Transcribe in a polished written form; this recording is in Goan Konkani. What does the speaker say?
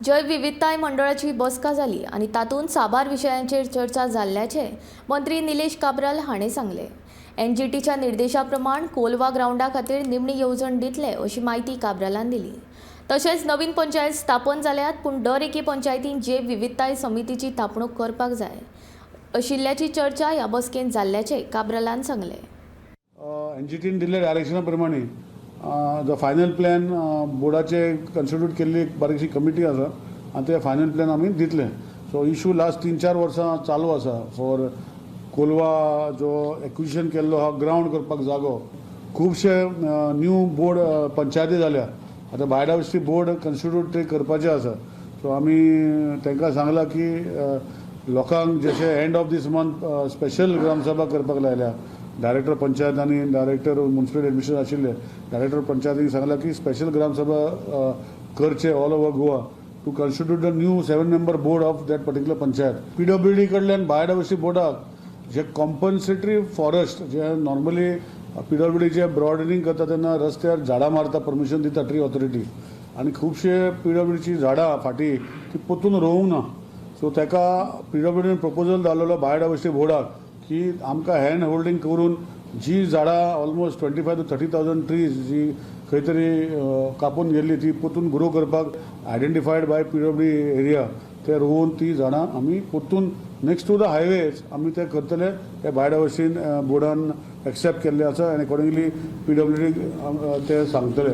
जैव विविधताय मंडळाची बसका जाली आनी तातूंत साबार विशयांचेर चर्चा जाल्ल्याचें मंत्री निलेश काब्राल हांणी सांगलें. एनजीटीच्या निर्देशा प्रमाण कोलवा ग्रावंडा खातीर निमणी येवजण दितले अशी म्हायती काब्रालान दिली. तशेंच नवीन पंचायत स्थापन जाल्यात, पूण दर एके पंचायतीन जैव विविधताय समितीची थापणूक करपाक जाय अशिल्ल्याची चर्चा ह्या बसकेंत जाल्ल्याचें काब्रालान सांगलें. एनजीटीन दिल्ल्या डायरेक्शना प्रमाणे जो फायनल प्लॅन, बोर्डाचे कन्स्टिट्यूट केल्ली एक बारीकशी कमिटी आसा आनी ते फायनल प्लॅन आमी दितले. सो इशू लास्ट 3-4 वर्सां चालू आसा फॉर कोलवा जो एक्विजिशन केल्लो आहा ग्रावंड करपाक जागो. खुबशे न्यू बोर्ड पंचायती जाल्या. आतां बायोडायवर्सिटी बोर्ड कन्स्टिट्यूट ते करपाचे आसा. सो आमी तांकां सांगलां की लोकांक जशें end of this month special gram sabha करपाक लायल्या. डायरेक्टर पंचायत आनी डायरेक्टर म्युन्सिपल एडमिनिस्ट्रेशन आशिल्ले डायरेक्टर पंचायतीन सांगलां की स्पेशल ग्रामसभा करचे all over Goa to constitute the new seven member board of that particular panchayat. PWD कडल्यान बायोडायवर्सिटी बोर्डाक जे कॉम्पन्सेटरी फॉरेस्ट, जे नॉर्मली पीडब्ल्यूडीचे ब्रॉडनिंग करता तेन्ना रस्त्यार झाडां मारता, परमिशन दिता ट्री ऑथॉरिटी आनी खुबशे पीडब्ल्यूडीची झाडां फाटीं ती परतून रोवंक ना. सो ताका पीडब्ल्यूडीन प्रपोजल धाडलेलो बायोडायवर्सिटी बोर्डाक की आमकां हँड होल्डींग करून जी झाडां almost 25 to 30 thousand trees जी खंय तरी कापून गेल्ली, ती परतून ग्रो करपाक आयडेंटिफायड बाय पीडब्ल्यूडी एरिया ते रोवन ती झाडां आमी परतून नेक्स्ट टू the highways आमी ते करतले. ते बायोडायवर्सिटी बोर्डान एक्सेप्ट केल्ले आसा आनी अकॉर्डिंगली पीडब्ल्यूडी ते सांगतले.